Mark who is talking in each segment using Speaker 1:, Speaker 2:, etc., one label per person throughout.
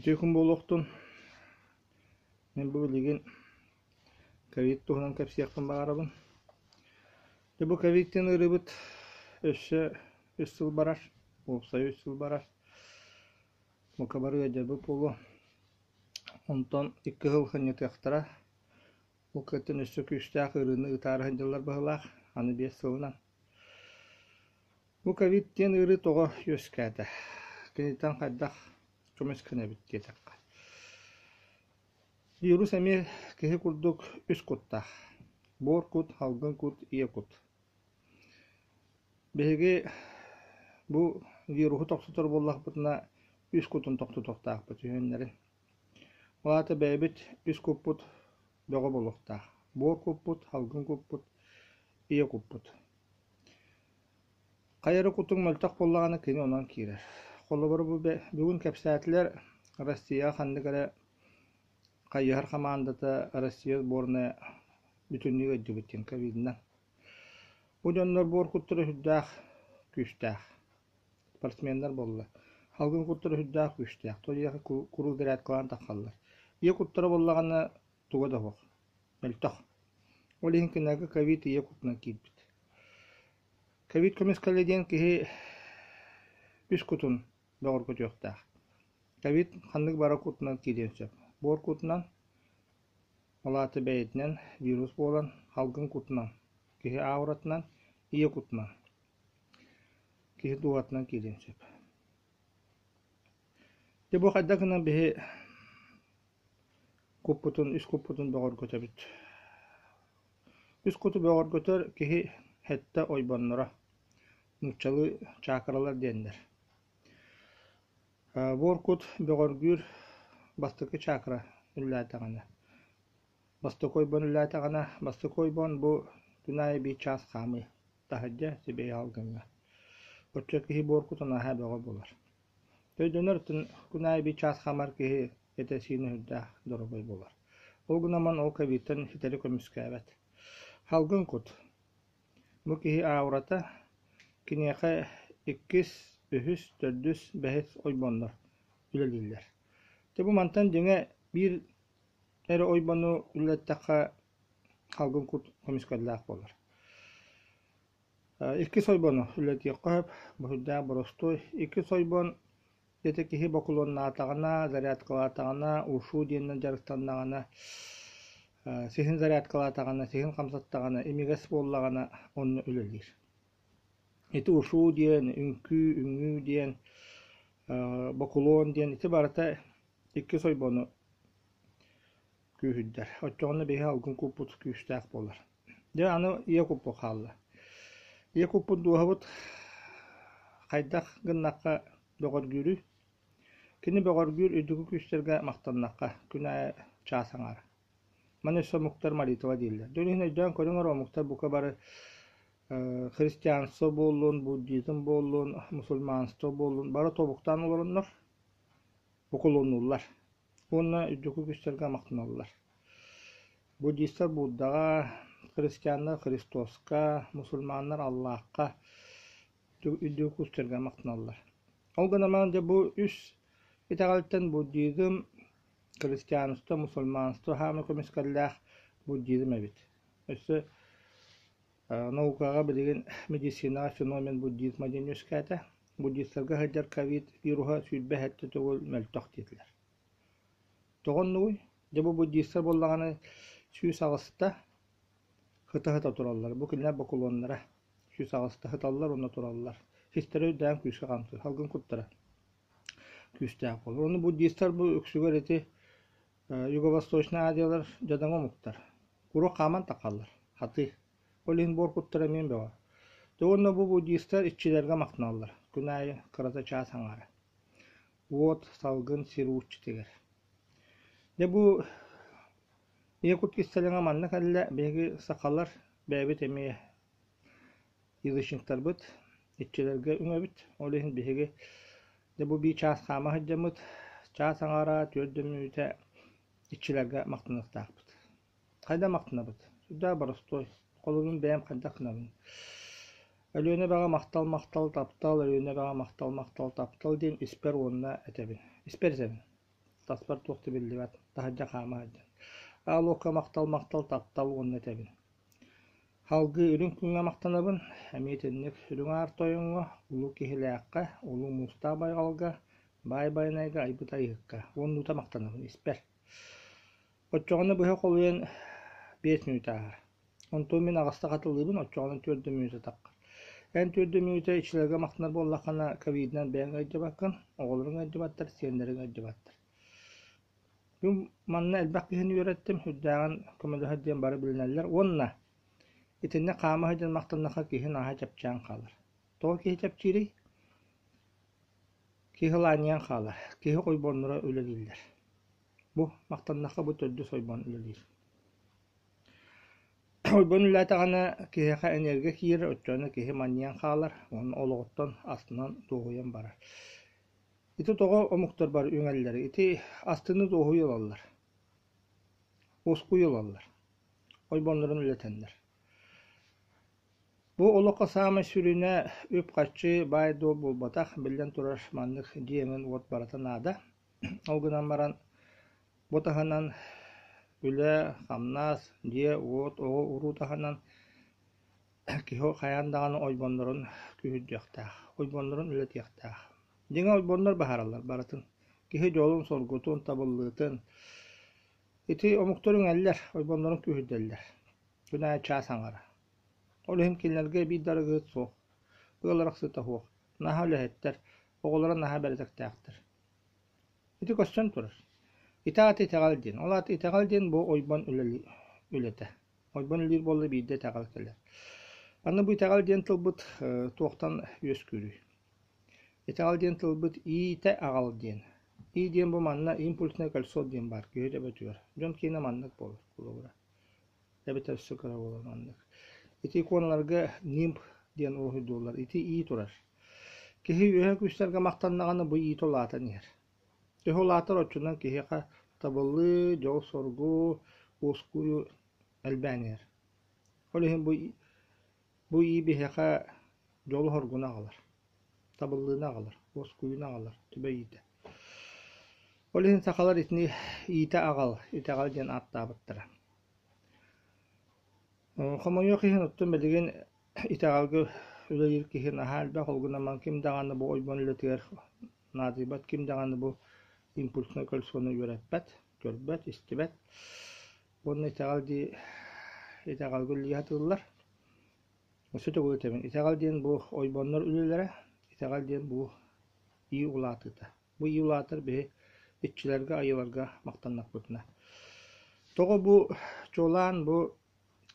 Speaker 1: Үтүө күн буолуохтун. Мин бу билигин ковид туһунан кэпсиэхпин баҕарабын. Дьэ бу ковидтэн ыарыыбыт өссө үс сыл барар, уопсайа үс сыл барар. Бука бары ыалдьарбыт буолуо. Онтон икки сыл сынньатыахтара. Ол кыттан өссө күүстээх ыарыыны ыытаары сылдьаллар быһыылаах, аны 5 сылынан. Бу ковид диэн ыарыы тоҕо үөскээтэ? Киниттэн хайдах көмүскэнэбит диэтэххэ. Вирус эмиэ киһи курдук үс куттаах: буор кут, салгын кут, ийэ кут. Биһиги бу вируһу тохтотор буоллахпытына үс кутун тохтотуохтаахпыт үһүөннэрин. Ол аата бэйэбит үс куппут бөҕө буолуохтаах: буор куппут, салгын куппут, ийэ куппут. Хайа эрэ кутуҥ мөлтөх буоллаҕына кини онон киирэр. Холобура бу бүгүн кэпсээтилэр Россияҕа ханнык эрэ хайыһар хамаандата Россия сборная бүтүннүү ыалдьыбыт диэн ковидынан. Бу дьоннор буор куттара сүрдээх күүстээх спортсменнар буолла. Салгын куттара сүрдээх күүстээх. Тоҕо диэххэ куруук зарядкалаан таххаллар. Ийэ куттара буоллаҕына туга да суох, мөлтөх. Ол иһин кинилэргэ ковид ийэ кутунан киирбит. Ковид көмүскэлэ диэн киһи үс кутун бөҕөргөтүөхтээх. Ковид ханнык бара кутунан киириэн сөп. Буор кутунан, ол аата бэйэтинэн вирус буолан, салгын кутунан, киһи ауратынан, ийэ кутунан, киһи дууһатынан киириэн сөп. Дьэ бу хайдах гынан биһи куппутун, үс куппутун бөҕөргөтөбүт. Үс куту бөҕөргөтөр киһи сэттэ ойбонноро, нууччалыы чакралар диэннэр. Буор кут бөҕөргүүр бастакы чакра үллээтэҕинэ, бастакы ойбон үллээтэҕинэ, бастакы ойбон бу күн аайы биир чаас хаамыы, таһырдьа сибиэһэй алгыҥҥа. Оччо киһи буор кута наһаа бөҕө буолар. Өйдөнөр күн аайы биир чаас хаамар киһи этэ-сиинэ сүрдээх доруобай буолар. Ол гынан ол ковидтан ситэри көмүскээбэт. Салгын кут. Бу киһи аурата киниэхэ иккис, үһүс, төрдүс, бэһис ойбоннор үлэлииллэр. Дьэ бу мантан дьиҥэ биир эрэ ойбону үлэлэттэххэ салгын кут көмүскэллээх буолар. Иккис ойбону үлэлэтиэххэ сөп, бу сүрдээх боростуой. Иккис ойбон ити киһи бокулуоннаатаҕына, зарядкалаатаҕына, ушу диэнинэн дьарыктаннаҕына, сиһин зарядкалаатаҕына, сиһин хамсаттаҕына, имигэс буоллаҕына онно үлэлиир. Ити ушу диэн, үҥкүү, үҥүү диэн, бокулуон диэн ити барыта иккис ойбону күүһүрдэр. Оччоҕуна биһи алгын куппут күүстээх буолар. Дьэ аны ийэ куппут хаалла. Ийэ куппут дууһабыт хайдах гыннахха бөҕөргүүрүй? Кини бөҕөргүүр үрдүкү күүстэргэ махтаннахха күн аайы чаас аҥаара. Маны өссө омуктар молитва дииллэр. Дьон иһин өйдөөн көрүҥ эрэ омуктар бука бары христианство буоллун, буддизм буоллун, мусульманство буоллун бары тобуктаан олороннор укулуннуллар уонна үрдүкү күүстэргэ махтаналлар. Буддистар Буддаҕа, христианнар Христоска, мусульманнар Аллахха үрдүкү күүстэргэ махтаналлар. Ол гынан баран дьэ бу үс итэҕэлтэн буддизм, христианство, мусульманство хаама көмүскэллээх буддизм эбит. Өссө наукаҕа билигин медицинаҕа феномен буддизма диэн үөскээтэ. Буддистарга сылдьар ковид вируһа 27 төгүл мөлтөх диэтилэр. Тоҕо оннугуй? Дьэ бу буддистар буоллаҕына 108-та сыта-сыта тураллар. Бу кинилэр бокулуоннара. 108-та сыталлар уонна тураллар. Систэрэ үрдээн күүскэ хамсыыр, салгын куттара күүстээх буолар. Ону буддистар бу үксүгэр ити Юго-Восточная Азиялар дьадаҥы омуктар. Куруук хааман таххаллар, хатыы. Ол иһин буор куттара эмиэ бөҕө. Дьэ уонна бу буддистар иччилэргэ махтаналлар. Күн аайы кырата чаас аҥаара. Уот, салгын, сир ууччутугар. Дьэ бу ийэ кут кистэлэҥэ манна кэллэ, биһиги сахалар бэйэбит эмиэ язычниктарбыт, иччилэргэ үҥэбит. Ол иһин биһиги дьэ бу биир чаас хаама сылдьаммыт, чаас аҥаара, түөрт да мүнүүтэ иччилэргэ махтаныахтаахпыт. Хайдах махтанабыт? Сүрдээх боростуой. Холобурун бэйэм хайдах гынабын? Өлүөнэ эбэҕэ махтал, махтал, таптал, Өлүөнэ эбэҕэ махтал, махтал, таптал диэн испэр уонна этэбин. Испэр этэбин. Таспар туох да биллибэт, таһырдьа хаама сылдьан. Аал уокка махтал, махтал, таптал уонна этэбин. Салгыы үрүҥ күҥҥэ махтанабын, эмиэ итинник Үрүҥ Аар Тойоҥҥо, Улуу Киһилээххэ, Улуу Муустаах Байҕалга, Баай Байанайга айбыт айыһыкка уоннуута махтанабын испэр. Оччоҕуна быһа холуйан 5 мүнүүтэ ааһар. Онтон мин аҕыста хатылыыбын, оччоҕуна 4 мүнүүтэ таххар. Эн 4 мүнүүтэ иччилэргэ махтанар буоллаххына, ковидынан бэйэҥ ыалдьыбаккын, оҕолоруҥ ыалдьыбаттар, сиэннэриҥ ыалдьыбаттар. Мин манна элбэх киһини үөрэттим, сүрдээҕин көмөлөһөр диэн бары билинэллэр уонна итиннэ хаама сылдьан махтаннахха киһи наһаа чэпчээн хаалар. Тоҕо киһи чэпчиирий? Киһи ылаанньыйан хаалар, киһи ойбонноро үлэлииллэр. Бу махтаннахха бу төрдүс ойбон үлэлиир. Ойбон үлэлээтэҕинэ киһиэхэ энергия киирэр, оччоҕуна киһи манньыйан хаалар уонна олоҕуттан астынан дуоһуйан барар. Ити тоҕо омуктар бары үҥэллэрий? Ити астыны дуоһуйа ылаллар, уоскуйа ылаллар, ойбоннорун үлэтэннэр. Бу олоххо саамай сүрүнэ үп-харчы, баай-дуол буолбатах, биллэн турар, маннык дьиэ уот барыта наада. Ол гынан баран бу таһынан үлэ, хамнас, дьиэ-уот, оҕо-уруу таһынан Киһи хайаан даҕаны ойбоннорун күүһүрдүөхтээх, ойбоннорун үлэтиэхтээх. Дьиҥэ ойбоннор баһараллар барытын. Киһи дьолун-соргутун, табыллыытын. Ити омуктар үҥэллэр, ойбоннорун күүһүрдэллэр. Күн аайы чаас аҥара. Ол иһин кинилэргэ биир да арыгыһыт суох, ыал арахсыыта суох, наһаа үлэһиттэр, оҕолоро наһаа бэрэдэктээхтэр. Ити көстөн турар. Ити аата итэҕэл диэн. Ол аата итэҕэл диэн бу ойбон үлэтэ. Ойбон үлэлиир буолла биирдэ итэҕэл кэлэр. Аны бу итэҕэл диэн тылбыт туохтан үөскүүрүй? Итэҕэл диэн тылбыт иитэ аҕал диэн. И диэн бу манна импульсное кольцо диэн баар киһи төбөтүгэр. Дьон киинэ маннык буолар холобура. Эбэтэр өссө кыра буолар маннык. Ити иконаларга нимб диэн уруһуйдууллар. Ити ии турар. Киһи үөһэ күүстэргэ махтаннаҕына бу иитэ улаатан иһэр. Төһө улаатар оччонон киһиэхэ табыллыы, дьол-соргу, уоскуйуу элбээн иһэр. Ол иһин бу бу ии биһиэхэ дьолу-соргуну аҕалар, табыллыыны аҕалар, уоскуйууну аҕалар, түбэ иитэ. Ол иһин сахалар итини иитэ аҕал, итэҕэл диэн ааттаабыттара. Хомойуох иһин, оттон билигин итэҕэлгэ үлэлиир киһи наһаа элбэх, ол гынан баран ким даҕаны бу ойбон үлэтигэр наадыйбат, ким даҕаны бу импульснай кольцону үөрэппэт, көрбөт, истибэт. Уонна итэҕэл дии итэҕэлгэ үлэлии сатыыллар. Өссө төгүл этэбин, итэҕэл диэн бу ойбоннор үлэлэрэ, итэҕэл диэн бу ии улаатыыта. Бу ии улаатар биһи иччилэргэ, айыыларга махтаннахпытына. Тоҕо бу чуолаан бу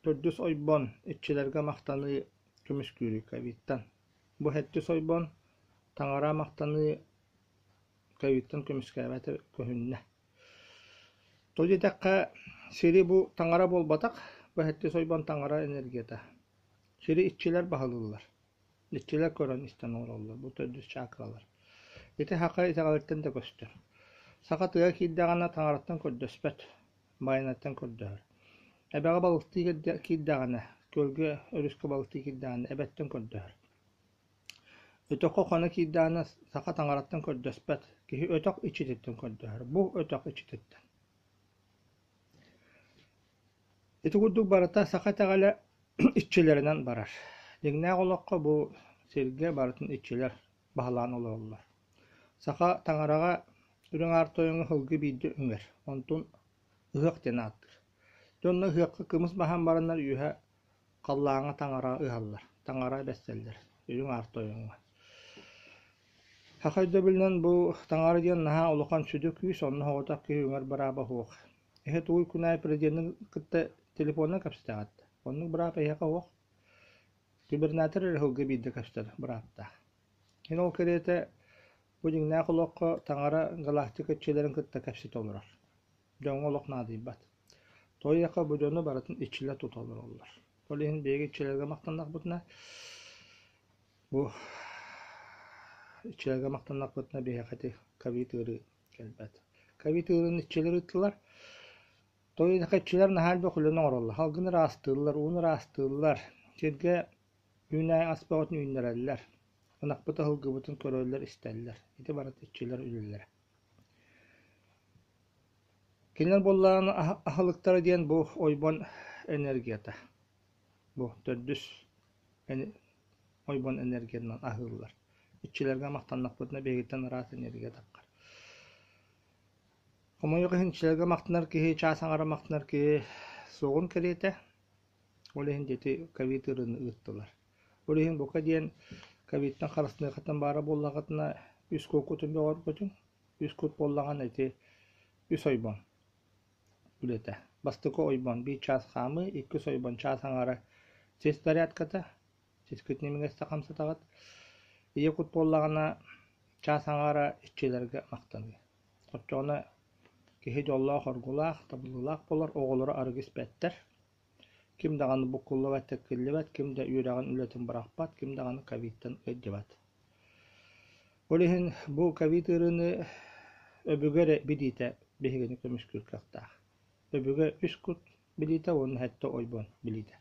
Speaker 1: төрдүс ойбон иччилэргэ махтаныы көмүскүүрүй ковидтан? Бу сэттис ойбон таҥара махтаныы ковидтан көмүскээбэтэ көһүннэ. Тоҕо диэтэххэ, сири бу таҥара буолбатах, бу сэттис ойбон таҥара энергията. Сири иччилэр баһылыыллар. Иччилэр көрөн истэн олороллор, бу төрдүс чакралар. Ити саха итэҕэлиттэн да көстөр. Саха тыа киирдэҕинэ таҥараттан көрдөспөт, байанайтан көрдөһөр. Эбэҕэ балыктыы киирдэҕинэ, күөлгэ, өрүскэ балыктыы киирдэҕинэ эбэттэн көрдөһөр. Өтөххө хоно киирдэҕинэ саха таҥараттан көрдөспөт, киһи өтөх иччититтэн көрдөһөр, бу өтөх иччититтэн. Ити курдук барыта саха итэҕэлэ иччилэринэн барар. Дьиҥнээх олоххо бу сиргэ барытын иччилэр баһылаан олороллор. Саха таҥараҕа Үрүҥ Аар Тойоҥҥо сылгы биирдэ үҥэр, онтун ыһыах диэн ааттыыр. Дьонно ыһыахха кымыс баһан бараннар үөһэ халлааҥҥа таҥара ыһаллар, таҥара бэссэллэр Үрүҥ Аар Тойоҥҥо. Саха өйдөбүлүнэн бу таҥара диэн наһаа улахан сүдү күүс, онно соҕотох киһи үҥэр бырааба суох. Эһэ тугуй күн аайы президенин кытта телефонунан кэпсэтэҕит. Оннук быраап эһиэхэ суох. Губернатор эрэ сылга биирдэ кэпсэтэр бырааптаах. Мин ол кэриэтэ бу дьиҥнээх олоххо таҥара галактика иччилэрин кытта кэпсэтэ олорор. Дьоҥҥо олох наадыйбат. Тоҕо диэххэ бу дьону барытын иччилэр тута олороллор. Ол иһин биһиги иччилэргэ махтаннахпытына бу иччилэргэ махтаннахпытына биһиэхэ ити ковид ыарыы кэлбэт. Ковид ыарыыны иччилэр ыыттылар. Тоҕо диэтэххэ иччилэр наһаа элбэх үлэни оҥороллор. Салгыны ыраастыыллар, ууну ыраастыыллар, сиргэ үүнээйи ас бөҕөтүн үүннэрэллэр, ынахпыт аһылгыбытын көрөллөр-истэллэр. Ити барыта иччилэр үлэлэрэ. Кинилэр буоллаҕына аһылыктара диэн бу ойбон энергията. Бу төрдүс ойбон энергиятынан аһыыллар. Иччилэргэ махтаннахпытына биһигиттэн ыраас энергия таххар. Хомойуох иһин иччилэргэ махтанар киһи, чаас аҥара махтанар киһи суоҕун кэриэтэ. Ол иһин дьэ ити ковид ыарыыны ыыттылар. Ол иһин бука диэн ковидтан харыстаныаххытын баара буоллаҕытына үс куоккутун бөҕөргөтүҥ, үс кут буоллаҕына ити үс ойбон үлэтэ. Бастакы ойбон биир чаас хаамыы, иккис ойбон чаас аҥаара сис зарядката, сискитин имигэстик хамсатаҕыт. Ийэ кут буоллаҕына чаас аҥаара иччилэргэ махтаныы. Оччоҕуна киһи дьоллоох-оргулаах, табыллыылаах буолар, оҕолоро арыгы испэттэр. Ким даҕаны буккуллубат, тэккиллибэт, ким да үөрэҕин, үлэтин бырахпат, ким даҕаны ковидтан ыалдьыбат. Ол иһин бу ковид ыарыыны өбүгэ эрэ билиитэ биһигини көмүскүүр кыахтаах. Өбүгэ үс кут билиитэ уонна сэттэ ойбон билиитэ.